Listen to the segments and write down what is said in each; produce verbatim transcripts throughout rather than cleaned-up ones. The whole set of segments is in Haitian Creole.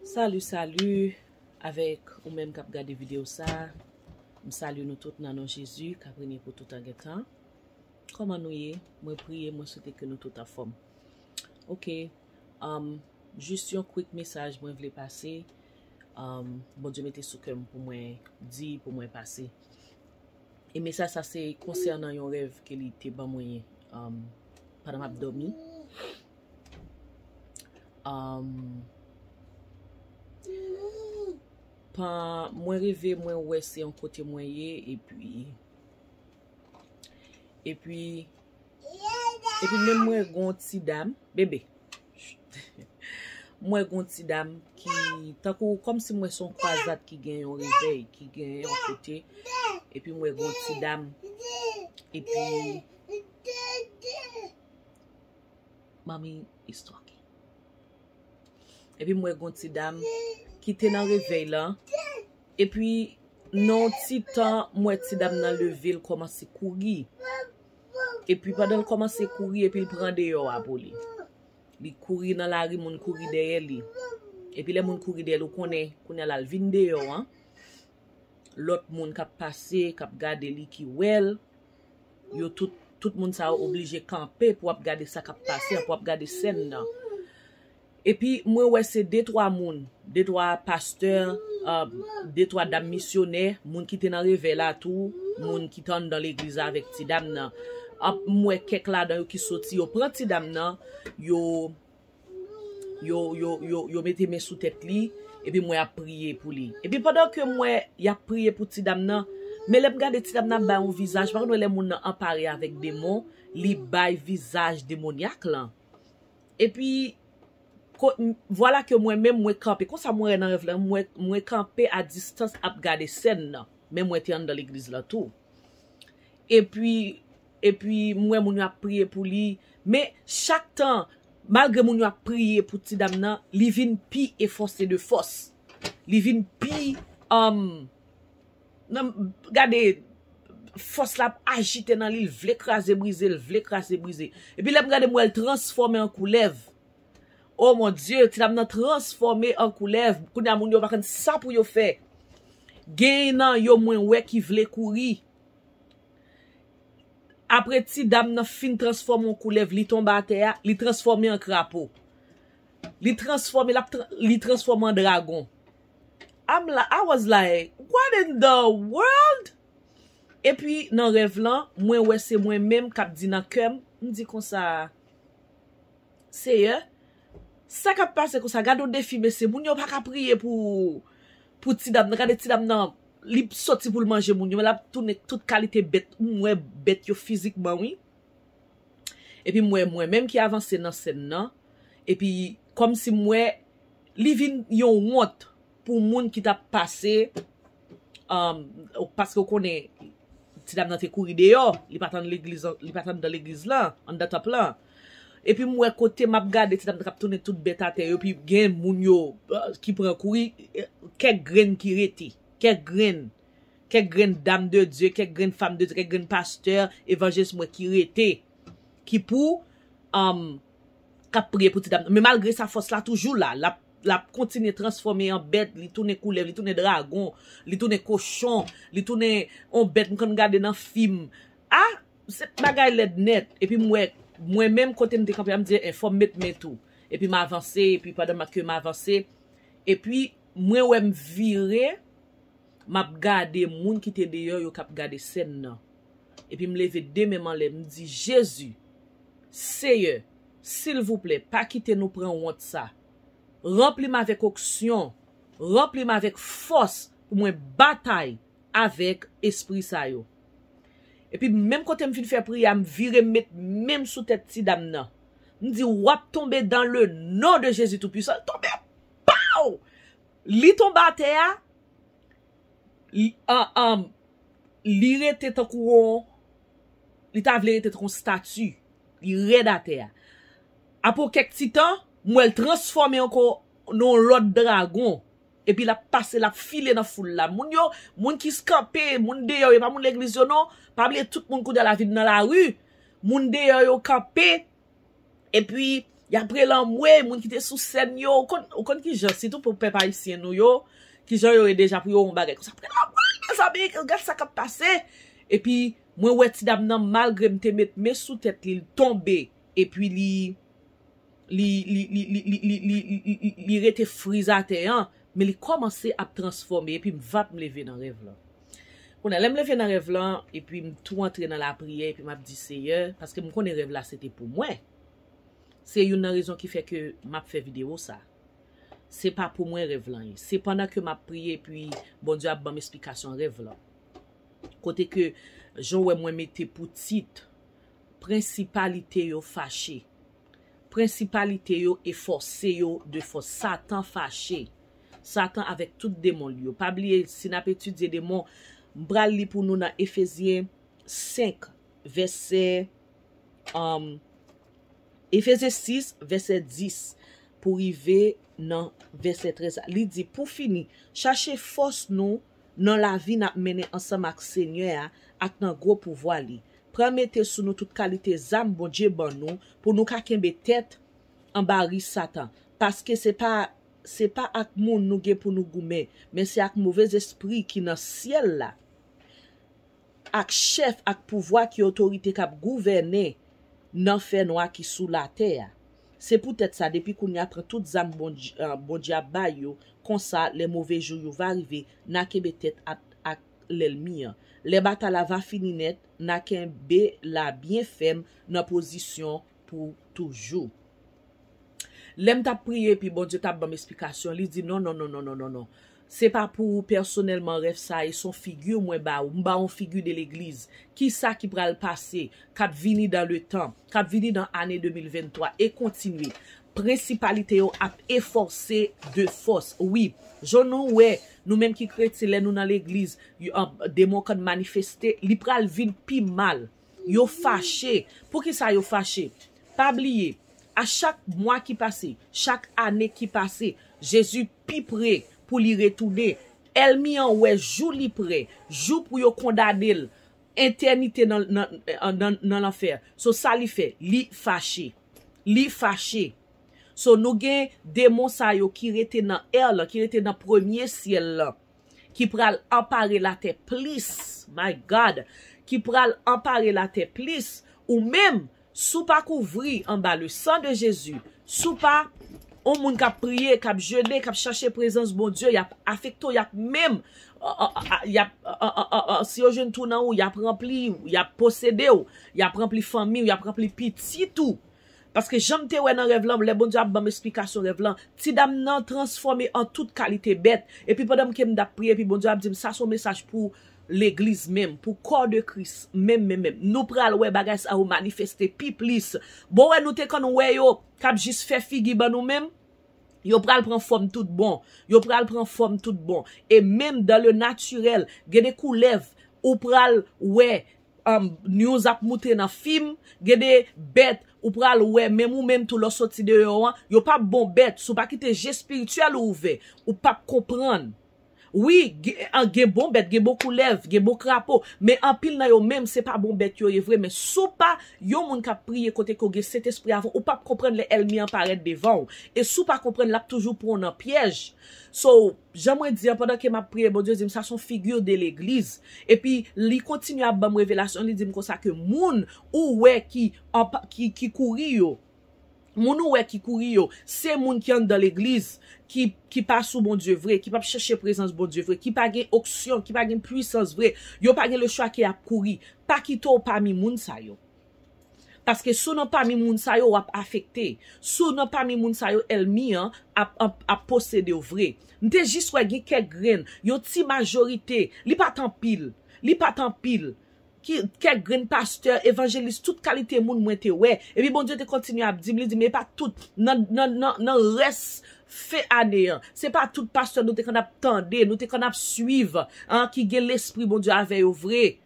Salut, salut, avèk ou menm k ap gade videyo sa. M salye nou tout nan non Jezi k ap renye pou tout an gen tan. Kòman nou ye? Mwen priye, mwen swete ke nou tout anfòm. Ok, um, jis yon quick mesaj mwen vle pase. Um, Bondye mete sou kè m pou mwen di, pou mwen pase. E mesaj sa se konsènan yon rèv ke li te ban mwen, um, pandan m ap dòmi. Um, pan, mwen reve, mwen wè se yon kote mwen ye, epi, epi, epi menm mwen gon ti dam, bebe. Mwen gon ti dam ki, tankou, kòmsi mwen se yon kwazad ki gen yon revèy, ki gen yon kote, epi mwen gon ti dam, epi, mommy is talking. Epi mwen gon ti dam ki te nan revèy la. Epi nan yon ti tan, mwen ti dam nan leve, l kòmanse kouri. Epi pandan l kòmanse kouri, epi l pran deyò a pou li. Li kouri nan lari, moun kouri dèyè li. Epi lè moun kouri dèyè l, ou konnen, kounye a la, l vin deyò an. Lòt moun k ap pase, k ap gade li, ki wè l, yo tout, tout moun sa yo oblije kanpe pou ap gade sa k ap pase an, pou ap gade sèn nan. Epi mwen wè se de twa moun, de twa pastè, um, de twa dam misyonè, moun ki te nan revèy la tou, moun ki te anndan legliz la avèk ti dam nan. Ap, m wè kèk ladan yo ki soti, yo pran ti dam nan, yo, yo, yo, yo, yo mete men sou tèt li, epi m wè y ap priye pou li. Epi pandan ke m wè y ap priye pou ti dam nan, men lè m gade ti dam nan ap bay yon vizaj, pa konn wè lè moun nan anpare avèk demon, li bay vizaj demonyak lan. Epi, ko-, m-, vwala ke mwen menm, mwen kanpe. Konsa mwen wè nan rèv la, mwen, mwen kanpe a distans ap gade sèn nan. Men mwen te anndan legliz la tou. Epi, epi, mwen wè moun yo ap priye pou li. Men, chak tan, malgre moun yo ap priye pou ti dam nan, li vin pi efòse de fòs. Li vin pi, um, nan, gade, fòs la ap ajite nan li, l vle kraze brize, l vle kraze brize. Epi lè m gade, m wè l transfòme an koulèv. Oh mon Dieu, ti dam nan transfòme an koulèv. Kounye a, moun yo pa konn sa pou yo fè. Gen nan yo mwen wè ki vle kouri. Apre ti dam nan fin transfòme an koulèv, li tonbe atè a, li transfòme an krapo. Li transfòme, l ap tra-, li transfòme an dragon. I'm la-, I was like, "What in the world?" Epi, nan rèv lan, mwen wè se mwen menm k ap di nan kè m, m di konsa, Seyè, sa k ap pase konsa? Gade yon defi, mesye. Moun yo pa ka priye pou, pou ti dam nan. Gade ti dam nan, li soti pou l manje moun yo, men l ap tounen tout kalite bèt. M wè bèt yo fizikman, wi. Epi m wè mwen menm ki avanse nan sèn nan. Epi, kòmsi m wè, li vin yon wont pou moun ki t ap pase, um, paske w konnen, ti dam nan te kouri deyò, li pa t anndan legliz, li pa t anndan legliz lan, anndan tanp lan. Epi m wè kote m ap gade, ti dam nan k ap tounen tout bèt atè yo, epi gen moun yo, uh, ki pran kouri, eh, kèk grenn ki rete, kèk grenn, kèk grenn dam de Dye, kèk grenn fanm de Dye, kèk grenn pastè, evanjelis mwen ki rete, ki pou, um, k ap priye pou ti dam nan. Men malgre sa, fòs la toujou la. L ap, l ap kontinye transfòme an bèt, li tounen koulèv, li tounen dragon, li tounen kochon, li tounen on bèt m konn gade nan fim. Ah, se bagay lèd nèt. Epi m wè, mwen menm kote m te kanpe a, m di, "Eh, fò m met men tou." Epi m avanse, epi pandan m, ke m avanse, epi mwen wè m vire, m ap gade moun ki te deyò yo k ap gade sèn nan. Epi m leve de men m anlè, m di, "Jezi, Seyè, silvouplè, pa kite nou pran wont sa. Ranpli m avèk onksyon, ranpli m avèk fòs pou mwen batay avèk espri sa yo." Epi menm kote m fin fè priyè a, m vire m met men m sou tèt ti dam nan. M di, "W ap tonbe dans le nom de Jésus Tout-Puissant." L tonbe, pow! Li tonbe atè a, li, an, an, li rete tankou yon, li ta vle rete tankou yon stati. Li rèd atè a. Apre kèk ti tan, m wè l transfòme ankò nan yon lòt dragon. Epi l ap pase, l ap file nan foul la. Moun yo, moun ki kanpe, moun deyò yo, pa moun legliz yo non. Pa bliye tout moun kounye a la vin nan lari. Moun deyò yo kanpe. Epi, Y ap rele anmwe, moun ki te sou sèn yo. Ou konn, ou konn ki jan, sitou pou pèp ayisyen nou yo, ki jan yo ye deja pou yo wè yon bagay konsa. Ap rele anmwe, mezanmi, gad sa k ap pase. Epi, mwen wè ti dam nan, malgre m te met men sou tèt li, li tonbe. Epi li, li, li, li, li, li, li, li, li, li, li rete friz atè an, men li kòmanse ap transfòme, epi m vap m leve nan rèv lan. Kounye a, lè m leve nan rèv lan, epi m tou antre nan lapriyè, epi m ap di, Seyè, paske m konnen rèv la se te pou mwen. Se youn nan rezon ki fè ke m ap fè videyo sa. Se pa pou mwen rèv lan ye. Se pandan ke m ap priye, epi Bondye ap ban m esplikasyon rèv lan. Kote ke, jan w wè mwen mete pou tit, prensipalite yo fache. Prensipalite yo efòse yo de fòs. Satan fache. Satan avèk tout demon li yo. Pa bliye, si n ap etidye demon, m pral li pou nou nan Efezyen senk, vèsè, um, Efezyen sis, vèsè dis, pou rive nan vèsè trèz la. Li di, pou fini, chache fòs nou nan lavi n ap mennen ansanm ak Senyè a ak nan gwo pouvwa li. Pran mete sou nou tout kalite zam Bondye ban nou pou nou ka kenbe tèt anba ri Satan. Paske se pa, se pa ak moun nou gen pou nou goumen, men se ak move espri ki nan syèl la, ak chèf, ak pouvwa, ki otorite k ap gouvène nan fènwa ki sou latè a. Se poutèt sa, depi kounye a, pran tout zam Bondye, ah, Bondye ap bay yo, konsa, lè move jou yo va rive, n a kenbe tèt ak, ak lènmi an. Lè batay la va fini nèt, n a kenbe la byen fèm nan pozisyon pou toujou. Lè m t ap priye, epi Bondye t ap ban m esplikasyon, li di, non, non, non, non, non, non, non. Se pa pou ou pèsonèlman rèv sa, e se yon figi mwen ba ou. M ba ou yon figi de legliz. Kisa ki pral pase, k ap vini dan le tan, k ap vini nan ane de mil venntwa, e kontinye. Prensipalite yo ap efòse de fòs. Wi, jan nou wè, nou menm ki kretyen, lè nou nan legliz, yo, an, demon konn manifeste, li pral vin pi mal. Yo fache. Poukisa yo fache? Pa bliye, a chak mwa ki pase, chak ane ki pase, Jezi pi pre pou li retounen. Ènmi an wè jou li prè, jou pou yo kondane l, etènite nan, nan, nan, nan lanfè. So, sa li fè? Li fache. Li fache. So, nou gen demon sa yo ki rete nan èr lan, ki rete nan premye syèl lan, ki pral anpare latè plis. My God, ki pral anpare latè plis. Ou menm, si w pa kouvri anba le sang de Jésus, si w pa yon moun k ap priye, k ap jene, k ap chache prezans Bondye, y ap afekte w, y ap menm, a, a, a, y ap, a, a, a, a, si yo jwenn twou nan ou, y ap ranpli w, y ap posede w, y ap ranpli fanmi w, y ap ranpli pitit ou. Paske jan m te wè nan rèv lan, lè Bondye ap ban m esplikasyon rèv lan, ti dam nan transfòme an tout kalite bèt. Epi pandan m ke m t ap priye, epi Bondye ap di m, sa se yon mesaj pou legliz menm, pou kò de Kris menm, menm, menm. Nou pral wè bagay sa yo manifeste pi plis. Bon, wè nou te konn wè yo k ap jis fè figi ban nou menm. Yo pral pran fòm tout bon. Yo pral pran fòm tout bon. E menm dan le natirèl, gen de koulèv ou pral wè, um, news ap moute nan fim, gen de bèt ou pral wè, menm ou menm tou lè w soti deyò an, yo p ap bon bèt, si w pa kite je espirityèl ou ouvè, ou p ap konprann. Wi, gen, an, gen bon bèt, gen bon koulèv, gen bon krapo, men anpil nan yo menm, se pa bon bèt yo ye vre, men si w pa yon moun k ap priye kote ke w gen Sentespri avè w, ou p ap konprann lè ènmi an parèt devan w. E si w pa konprann, l ap toujou pran w nan pyèj. So, jan mwen di an, pandan ke m ap priye, Bondye di m, sa se yon figi de legliz. Epi, li kontinye ap ban m revelasyon, li di m konsa ke moun ou wè ki, anpa, ki, ki kouri yo, moun ou wè ki kouri yo, se moun ki anndan legliz, ki, ki pa sou Bondye vre, ki p ap chèche prezans Bondye vre, ki pa gen onksyon, ki pa gen pwisans vre. Yo pa gen lechwa ke y ap kouri. Pa kite w pami moun sa yo. Paske si w nan pami moun sa yo, w ap afekte. Si w nan pami moun sa yo, ènmi an ap, ap, ap posede w vre. M te jis wè gen kèk grenn, yon ti majorite, li pa t anpil, li pa t anpil. Ki, kèk grenn pastè, evanjelis, tout kalite moun mwen te wè. Epi Bondye te kontinye ap di m, li di m, e pa tout, nan, nan, nan, nan rès fen ane an, se pa tout pastè nou te konn ap tande, nou te konn ap swiv, an, ki gen lespri Bondye avè yo vre.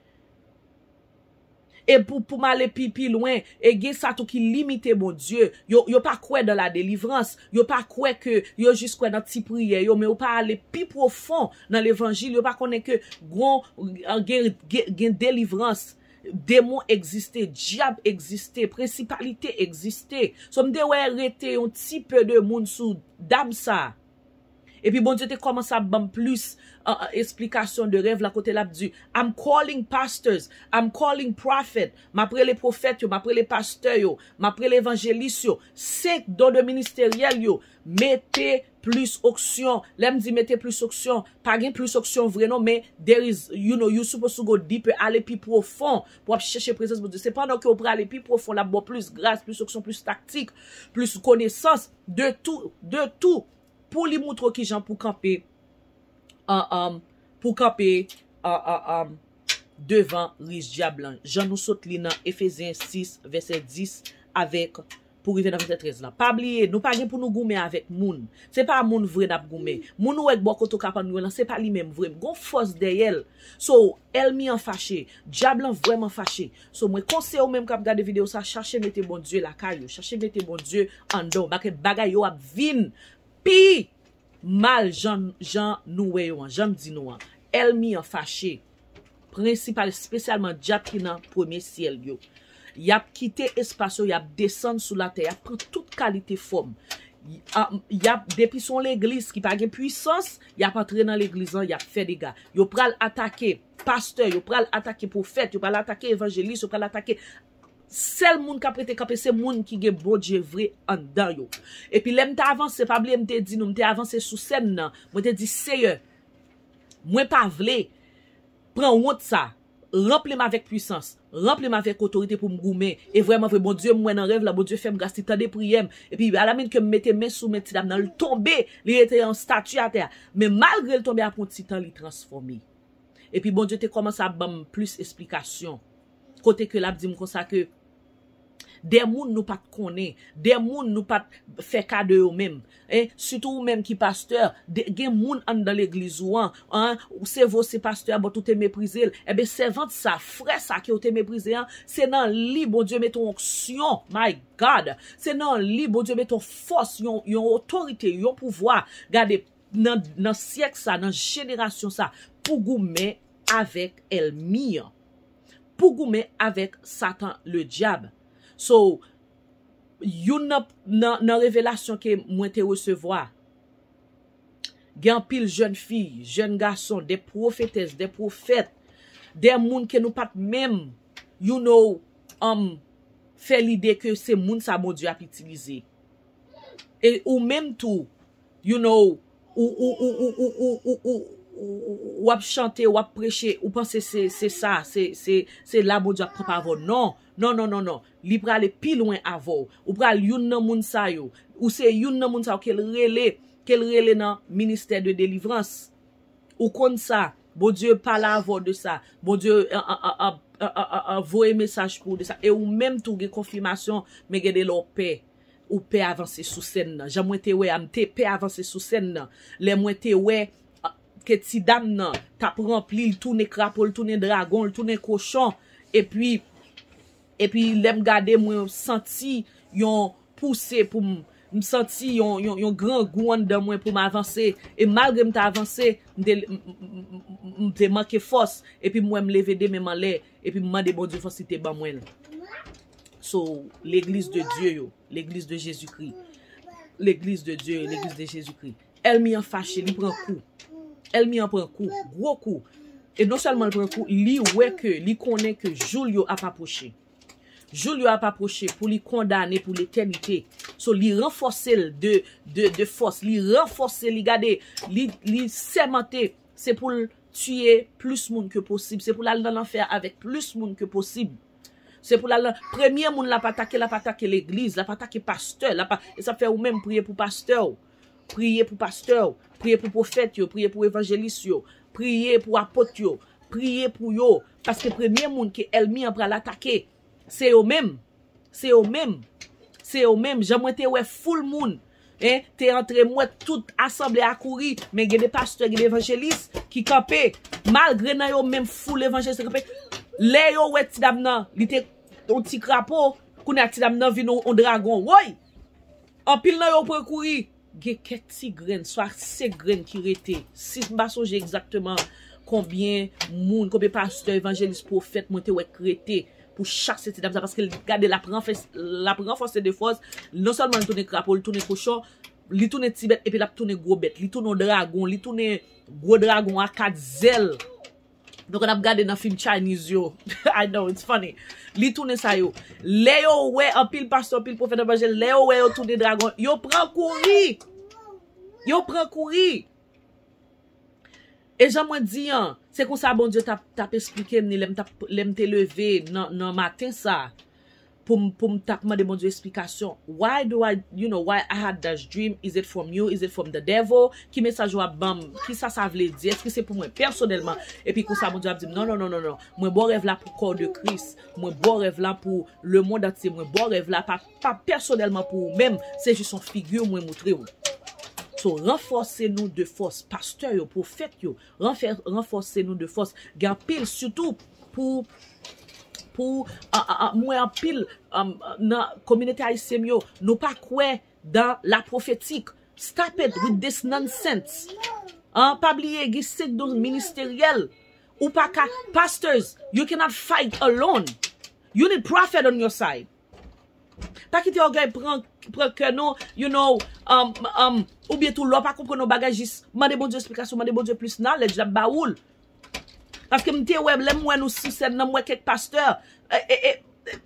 E pou, pou m ale pi, pi lwen, e gen sa tou ki limite Bondye. Yo, yo pa kwè dan la delivrans. Yo pa kwè ke yo jis kwè nan ti priyè yo, men yo pa ale pi pwofon nan levanjil. Yo pa konnen ke gon, gen, gen, gen delivrans. Demon egziste, dyab egziste, prensipalite egziste. So m te wè rete yon ti pe de moun sou dam sa. Epi Bondye te kòmanse ap ban m plis uh, uh, esplikasyon de rèv la kote l ap di, I'm calling pastors, I'm calling prophet, m ap rele pwofèt yo, m ap rele pastè yo, m ap rele evanjelis yo, senk don de ministeryèl yo, mete plis onksyon. Lè m di mete plis onksyon, pa gen plis onksyon vre non, men there is, you know, you supposed to go deeper, ale pi pwofon pou ap chèche prezans Bondye. Se pandan ke w prale pi pwofon, l ap ba w plis gras, plis onksyon, plis taktik, plis konesans, de tou, de tou, pou li moutre w kijan pou kanpe, uh, um, pou kanpe uh, uh, um, devan ris dyab lan. Jan nou sot li nan Efezyen sis, vèsè dis avèk pou rive nan vèsè trèz lan. Pa bliye, nou pa gen pou nou goumen avèk moun. Se pa moun vre n ap goumen. Moun ou wè k bò kote w k ap annuilan, se pa li menm vre. Gon fòs dèyè l. So, èlmi an fache. Dyab lan vrèman fache. So, mwen konseye w menm k ap gade videyo sa, chache mete Bondye lakay ou. Chache mete Bondye anndan w. Bagay, bagay yo ap vin pi mal jan, jan nou wè yo an, jan m di nou an. Èlmi an fache. Prensipal, espesyalman dyab ki nan premye syèl yo. Y ap kite espas yo, y ap desann sou latè, y ap pran tout kalite fòm. Y a- y ap, depi se yon legliz ki pa gen pwisans, y ap antre nan legliz lan, y ap fè dega. Yo pral atake pastè, yo pral atake pwofèt, yo pral atake evanjelis, yo pral atake sèl moun k ap rete kanpe se moun ki gen Bondye vre anndan yo. Epi lè m te avanse, pa bliye m te di nou, m te avanse sou sèn nan, mwen te di, Seyè, mwen pa vle pran wont sa. Ranpli m avèk pwisans, ranpli m avèk otorite pou m goumen. E vrèman vre, Bondye m wè nan rèv la, Bondye fè m gras, li tande priyè m. Epi alamin ke m mete men sou men ti dam nan, l tonbe, li rete yon estati atè a. Men malgre l tonbe, apre yon ti tan, li transfòme. Epi Bondye te kòmanse ap ban m plis esplikasyon. Kote ke l ap di m konsa ke de moun nou pa t konnen, de moun nou pa t fè ka de yo menm. Hein? Sitou ou menm ki pastè, de- gen moun anndan legliz ou an, hein? Ou se vo se pastè a, but ou te meprize l. Enben, sèvant sa, frè sa ke ou te meprize an, se nan li Bondye mete yon onksyon. My God! Se nan li Bondye mete yon fòs, yon, yon otorite, yon pouvwa. Gade, nan, nan syèk sa, nan jenerasyon sa, pou goumen avèk èlmi an. Pou goumen avèk Satan, le dyab. So, youn nan, nan, nan revelasyon ke mwen te resevwa, gen anpil jèn fi, jèn gason, de pwofetès, de pwofèt, de moun ke nou pa t menm, you know, um, fè lide ke se moun sa Bondye ap itilize. E ou menm tou, you know, ou, ou, ou, ou, ou, ou, ou, ou, ou, ou ap chante, w ap preche, ou panse se, se sa, se, se, se la Bondye ap kanpe avè w. Non, non, non, non, non. Li prale pi lwen avè w. Ou pral youn nan moun sa yo. Ou se youn nan moun sa yo ke l rele, ke l rele nan ministè de delivrans. Ou konn sa. Bondye pale avè w de sa. Bondye, a, a, a, a, a, a, a, voye mesaj pou ou de sa. E ou menm tou gen konfimasyon, men gen de lè w pè. Ou pè avanse sou sèn nan. Jan mwen te wè a, m te pè avanse sou sèn nan. Lè mwen te wè, a, ke ti dam nan t ap ranpli, l tounen krapo, l tounen dragon, l tounen kochon. Epi, epi lè m gade, mwen santi yon pouse pou m, m santi yon, yon, yon grangou anndan mwen pou m avanse. E malgre m te avanse, m te, m, m, m, m, m te manke fòs. Epi m wè m leve de men m anlè. Epi m mande Bondye fòs li te ban mwen l. So, legliz de Dye yo, legliz de Jezikri. Legliz de Dye yo, legliz de Jezikri. Èlmi an fache, li pran kou. Èlmi an pran kou, gwo kou. E non sèlman l pran kou, li wè ke, li konnen ke jou l yo ap apwoche. Jou l yo ap apwoche pou li kondane pou letènite. So, li ranfòse l de, de, de fòs. Li ranfòse, li gade, li, li sèmante. Se pou l tiye plis moun ke posib. Se pou l al nan lanfè avèk plis moun ke posib. Se pou l al nan, premye moun l ap atake, l ap atake legliz, l ap atake pastè, l ap a-, e sa fè ou menm priye pou pastè w. Priye pou pastè w, priye pou pwofèt yo, priye pou evanjelis yo, priye pou apot yo, priye pou yo. Paske premye moun ke èlmi an pral atake, se yo menm. Se yo menm. Se yo menm. Jan mwen te wè foul moun, hein, te antre, m wè tout asanble a kouri, men gen de pastè, gen de evanjelis ki kanpe. Malgre nan yo menm foul evanjelis te kanpe, lè yo wè ti dam nan, li te yon ti krapo, kounye a ti dam nan vin yon, yon dragon. Woy! Anpil nan yo pran kouri. Gen kèk ti grenn, swa senk grenn ki rete. Si m pa sonje egzakteman, Konbyen moun, konbyen pastè, evanjelis, pwofèt mwen te wè k rete pou chase ti dam sa, paske l, gade, l ap ranfòse, l ap ranfòse de fòs. Non sèlman li tounen krapo, li tounen kochon, li tounen ti bèt, epi l ap tounen gwo bèt. Li tounen yon dragon, li tounen gwo dragon a kat zèl. Donk, n ap gade nan fim Chinese yo. I know, it's funny. Li tounen sa yo. Lè yo wè anpil pastè, anpil pwofèt, evanjelis, lè yo wè yo tounen dragon, yo pran kouri. Yo pran kouri. E jan mwen di an, se konsa Bondye t ap, t ap esplike m ni lè m t ap, lè m te leve nan, nan maten sa, pou m, pou m t ap mande Bondye esplikasyon. Why do I, you know, why I had that dream? Is it from you? Is it from the devil? Ki mesaj w ap ban m? Ki sa sa vle di? Èske se pou mwen pèsonèlman? Epi konsa Bondye ap di m, non, non, non, non, non. Mwen ba w rèv la pou kò de Kris. Mwen ba w rèv la pou lemonn antye. Mwen ba w rèv la pa, pa pèsonèlman pou ou menm. Se jis yon figi mwen moutre w. So, ranfòse nou de fòs. Pastè yo, pwofèt yo, ranfè-, ranfòse nou de fòs. Gen anpil, sitou pou, pou, a, a, a, mwen anpil, um, nan kominote ayisyen m yo, nou pa kwè dan la pwofetik. Stop it with this nonsense. An, pa bliye, gen senk don ministeryèl. Ou pa ka, pastors, you cannot fight alone. You need prophet on your side. Pa kite ògèy pran, pran kè nou, you know, um, um, oubyen tou lè w pa konprann yon bagay, jis mande Bondye esplikasyon, mande Bondye plis knowledge, l ap ba ou l. Paske m te wè, lè m wè nou sou sèn nan, m wè kèk pastè, e, e, e,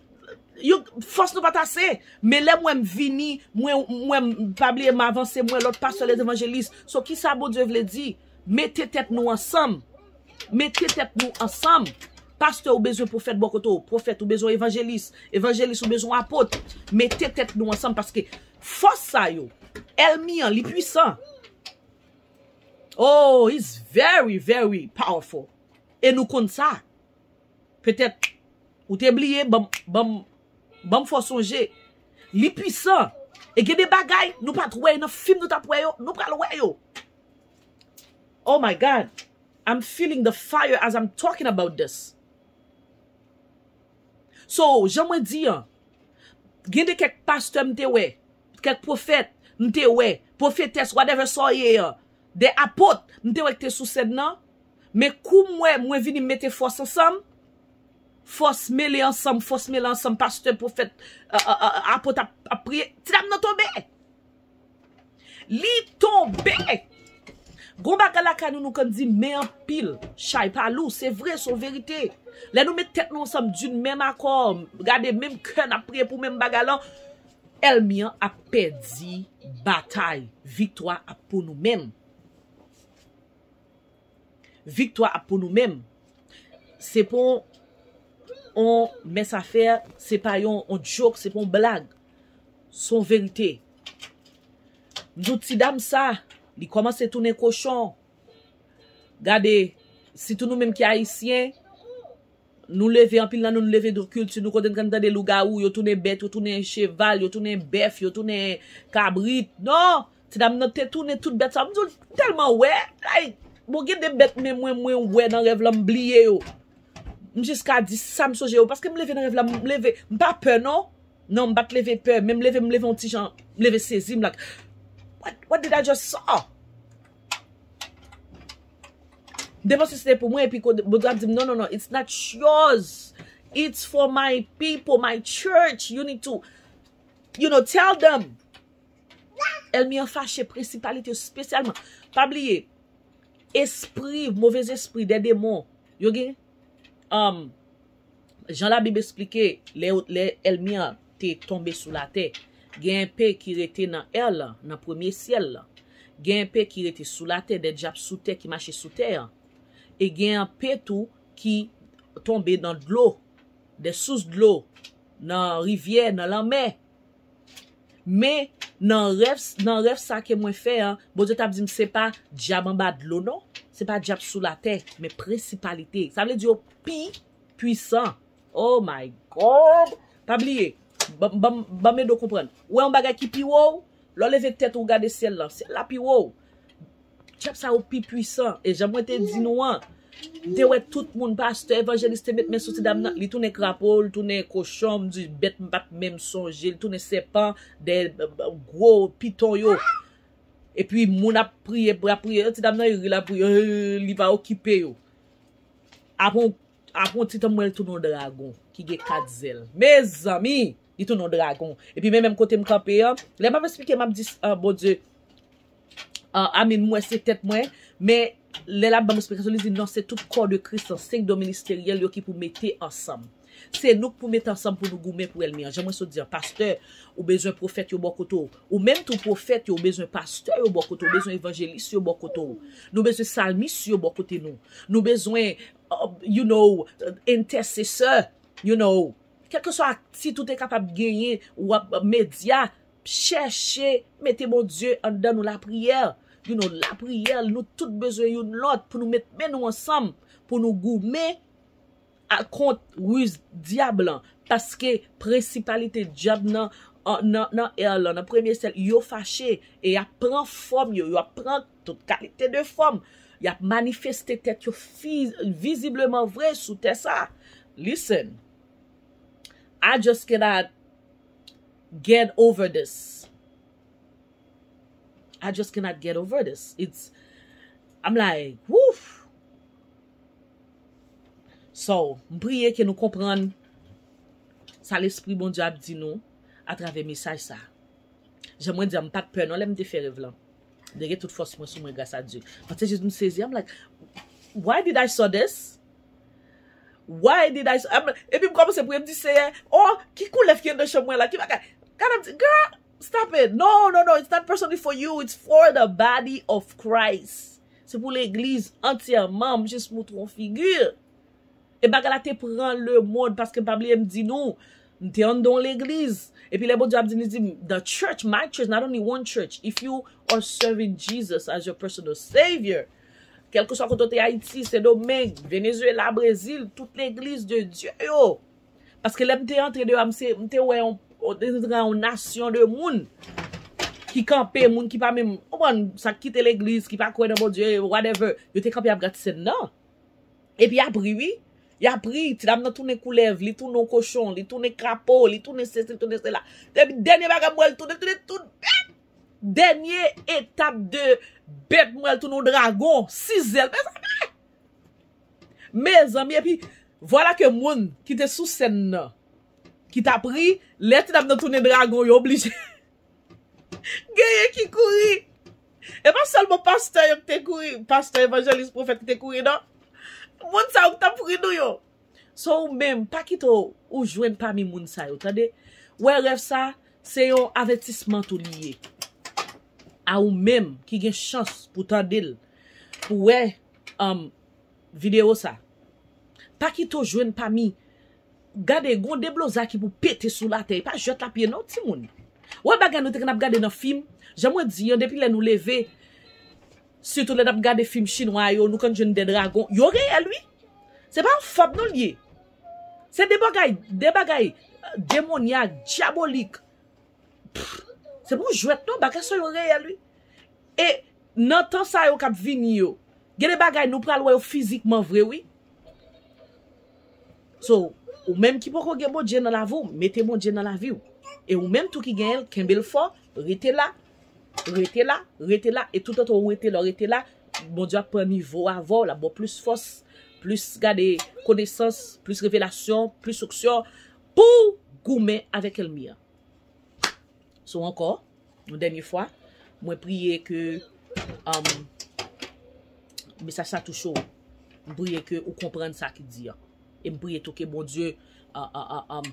yo, fòs nou pa t ase. Men lè m wè m vini, mwen, mwen, pa bliye, m avanse, m wè lòt pastè, lèzevanjelis. So, kisa Bondye vle di? Mete tèt nou ansanm. Mete tèt nou ansanm. Pastè, ou bezwen pwofèt bò kote w. Pwofèt, ou bezwen evanjelis. Evanjelis, ou bezwen apot. Mete tèt nou ansanm paske fòs sa yo, ènmi an, li pwisan. Oh, he's very, very powerful. E nou konn sa. Petèt, ou te bliye, ban m, ban m, ban m fè w sonje. Li pwisan. E gen de bagay, nou pa t wè nan fim nou t ap wè yo, nou pral wè yo. Oh my God. I'm feeling the fire as I'm talking about this. So, jan mwen di an, gen de kèk pastè m te wè, kèk pwofèt m te wè, pwofetès, whatever sa w ye an, de apot m te wè ki te sou sèn nan, men kou m wè, mwen vini m mete fòs ansanm, fòs mele ansanm, fòs mele ansanm, pastè, pwofèt, a, a, a, apot ap, ap priye, ti dam nan tonbe. Li tonbe. Gon bagay lakay nou, nou konn di men anpil, chay pa lou. Se vre, se yon verite. Lè nou met tèt nou ansanm d'une même accord, gade menm kè n ap priye pou menm bagay lan, ènmi an ap pèdi batay. Viktwa ap pou nou menm. Viktwa ap pou nou menm. Se pa yon, yon mès afè, se pa yon, yon joke, se pa yon blag. Se yon verite. M di w ti dam sa, li kòmanse tounen kochon. Gade, sitou nou menm ki ayisyen, nou leve, anpil nan nou, nou leve nan kilti nou kote n konn tande lougawou, yo tounen bèt, yo tounen cheval, yo tounen bèf, yo tounen kabrit. Non! Ti dam nan te tounen tout bèt sa. M di w, m tèlman wè, like, bon, gen de bèt men mwen, mwen wè nan rèv lan, m bliye yo. M jis ka di sa m sonje yo, paske m leve nan rèv la, m leve, m pa pè non. Non, m pa t leve pè, men m leve, m leve yon ti jan, m leve sezi, m like, what, what did I just saw? M te panse se te pou mwen, epi kote Bondye ap di m, non, non, non, it's not yours. It's for my people, my church. You need to, you know, tell them. Ènmi an fache, prensipalite yo espesyalman. Pa bliye, espri, movez espri, de demon, yo gen, um, jan Labib esplike, lè, lè ènmi an te tonbe sou latè, gen enpe ki rete nan air lan, nan premye syèl lan. Gen enpe ki rete sou latè, de dyab sou tè ki mache sou tè an. E gen enpe tou ki tonbe nan dlo, de sous dlo, nan rivyè, nan lanmè. Men, nan rèv, nan rèv sa ke mwen fè an, Bondye t ap di m se pa dyab anba dlo non, se pa dyab sou latè, men prensipalite. Sa vle di yo pi pwisan. Oh my God! Pa bliye, ban, ban, ban m ede w konprann. Ou wè yon bagay ki pi wo w, lè w leve tèt ou, w gade syèl lan, syèl la pi wo w. Dyab sa yo pi pwisan. E jan mwen te di nou an, m te wè tout moun, pastè, evanjelis te met men sou ti dam nan. Li tounen krapo, li tounen kochon, m di bèt m pa t menm sonje, li tounen sèpan, de, gwo piton yo. Epi moun ap priye, ap priye, ti dam nan ri, l ap ri, eh, li pa okipe yo. Apre yon, apre yon ti tan, m wè l tounen yon dragon ki gen kat zèl. Mezanmi, li tounen yon dragon. Epi men menm kote m kanpe an, lè m ap esplike, m ap di, ah, Bondye, ah, I mean, m wè se tèt mwen, men lè l ap ban m esplikasyon, li di, non, se tout kò de Kris lan, senk don ministeryèl yo ki pou mete ansanm. Se nou k pou mete ansanm pou nou goumen pou ènmi an. Jan mwen sot di an, pastè, ou bezwen pwofèt yo bò kote w. Ou menm tou pwofèt yo, ou bezwen pastè yo bò kote w, ou bezwen evanjelis yo bò kote w. Nou bezwen salmis yo bò kote nou. Nou bezwen, uh, you know, entèsesè, you know. Kèlkeswa tit ou te kapab genyen, w ap medya, chèche mete Bondye anndan nou, lapriyè. You know, lapriyè, nou tout bezwen youn lòt pou nou met men nou ansanm, pou nou goumen a, kont riz dyab lan, paske prensipalite dyab nan, an, nan, nan èl lan, nan premye syèl, yo fache e y ap pran fòm yo, y ap pran tout kalite de fòm, y ap manifeste tèt yo fi-, vizibleman vre sou tè sa. Listen, I just cannot get over this. I just cannot get over this. It's, I'm like, woof. So, m priye ke nou konprann sa Lespri Bondye ap di nou atravè mesaj sa. Jan mwen di a, m pa t pè non lè m te fè rèv lan. M te gen tout fòs mwen sou mwen, gras a Dye. Paske jis m sezi, I'm like, why did I saw this? Why did I saw, I'm, epi m kòmanse priye, m di, Seyè, oh, ki koulèv ki anndan chanm mwen la? Ki bagay? God, I'm, girl, stop it. No, no, no, it's not personally for you. It's for the body of Christ. Se pou legliz antyèman. M jis moutre yon figi. E bagay la te pran lemonn, paske pa bliye m di nou, m te anndan yon legliz. Epi lè Bondye ap di, li di m, the church, my church, not only one church. If you are serving Jesus as your personal savior, kèlkeswa kote w te, Ayiti, Sendomeng, Venezuela, Brezil, tout legliz de Dye yo. Paske lè m te antre deyò a, m se, m te wè yon, yon, yon nasyon de moun ki kanpe, moun ki pa menm, w konprann, sa k kite legliz, ki pa kwè nan Bondye, whatever, yo te kanpe ap gad sèn nan. Epi y ap ri, wi. Y ap ri, ti dam nan tounen koulèv, li tounen yon kochon, li tounen krapo, li tounen sesi, li tounen sela. Epi dènye bagay m wè l tounen, tounen tout bèt. Dènye etap de bèt m wè l tounen yon dragon, sis zèl. Mezanmi! Mezanmi, epi vwala ke moun ki te sou sèn nan, ki t ap ri, lè ti dam nan tounen dragon, yo oblije genyen ki kouri. E pa sèlman pastè yo ki te kouri, pastè, evanjelis, pwofèt ki te kouri, non. Moun sa yo ki t ap ri nou yo. So, ou menm, pa kite w, ou jwenn pami moun sa yo, tande. Wè rèv sa, se yon avètisman tou li ye. A ou menm ki gen chans pou tande l, pou wè, um, videyo sa. Pa kite w jwenn pami. Gade, gon debloza ki pou pete sou latè. E pa jwèt l ap ye non, timoun. Wè bagay nou te konn ap gade nan fim. Jan mwen di an, depi lè nou leve, sitou lè n ap gade fim chinwa yo, nou konn jwenn de dragon. Yo reyèl, wi. Se pa yon fab non l ye. Se de bagay, de bagay, euh, demonyak, dyabolik. Pff, se pa yon jwèt non, bagay sa yo reyèl, wi. E nan tan sa yo k ap vini yo, gen de bagay nou pral wè yo fizikman vre, wi. So, ou menm ki poko gen Bondye nan lavi w, mete Bondye nan lavi w. E ou menm tou ki genyen l, kenbe l fò, rete la, rete la, rete la, e toutotan ou rete la, rete la, Bondye ap pran nivo avè w, l ap ba w plis fòs, plis gade konesans, plis revelasyon, plis onksyon, pou w goumen avèk ènmi an. So ankò, yon dènye fwa, mwen priye ke, um, mesaj sa touche w. M priye ke ou konprann sa ki di an. E m priye tou ke Bondye, uh, uh, uh, um,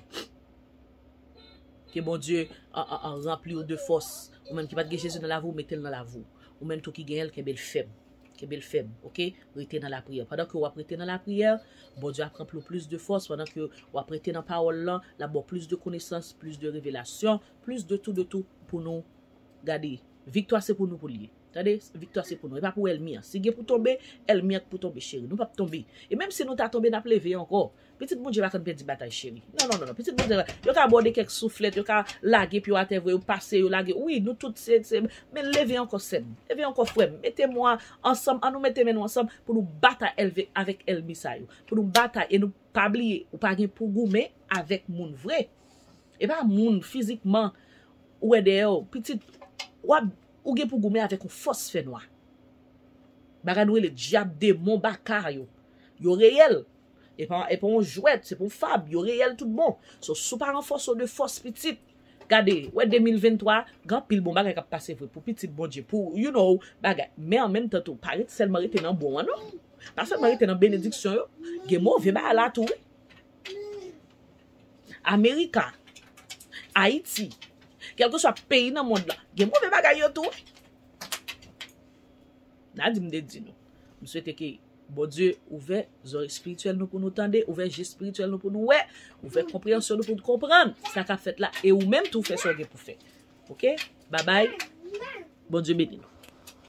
ke Bondye, uh, uh, uh, ranpli w de fòs. Ou menm ki pa t gen Jezi nan lavi w, mete l nan lavi w. Ou menm tou ki genyen l, kenbe l fèm. Kenbe l fèm, oke? Rete nan lapriyè. Pandan ke w ap rete nan lapriyè, Bondye ap ranpli w plis de fòs. Pandan ke w ap rete nan pawòl lan, l ap ba w plis de konesans, plis de revelasyon, plis de tou, de tou pou nou gade. Viktwa se pou nou pou l ye. Tande, viktwa se pou nou. E pa pou ènmi an. Si gen pou tonbe, ènmi an k pou tonbe, cheri. Nou p ap tonbe. E menm si nou ta tonbe, n ap leve ankò. Pitit Bondye pa konn pèdi batay, cheri. Non, non, non, non. Pitit Bondye, yo ka ba w de kèk souflèt, yo ka lage pye w atè vre, yo pase, yo lage. Wi, nou tout se, se, men leve ankò, sè m. Leve ankò, frè m. Mete mwa ansanm, ann nou mete men nou ansanm pou nou batay èlve-, avèk ènmi sa yo. Pou nou batay e nou pa bliye, ou pa gen pou goumen avèk moun vre. E pa moun fizikman ou wè dèyè w. Pitit, w ap, ou gen pou goumen avèk yon fòs fènwa. Bagay nou rele dyab, demon, baka yo. Yo reyèl. E pa, e pa yon jwèt, se pa yon fab, yo reyèl tout bon. So, si w pa ranfòse w de fòs pitit, gade, wè de mil venntwa, gen anpil bon bagay k ap pase vre pou pitit Bondye, pou, you know, bagay. Men an menm tan tou, pa ret sèlman rete nan bon an, non. Pa sèlman rete nan benediksyon yo. Gen move bagay la tou, wi. Amerika, Ayiti, kèlkeswa peyi nan mond lan, gen move bagay yo tou, wi. N a di m te di nou. M swete ke Bondye ouvè zòrèy espirityèl nou pou nou tande, ouvè je espirityèl nou pou nou wè, ouvè konpreyansyon nou pou nou konprann sa k ap fèt la, e ou menm tou fè sa w gen pou fè. Oke? Babay. Bondye beni nou.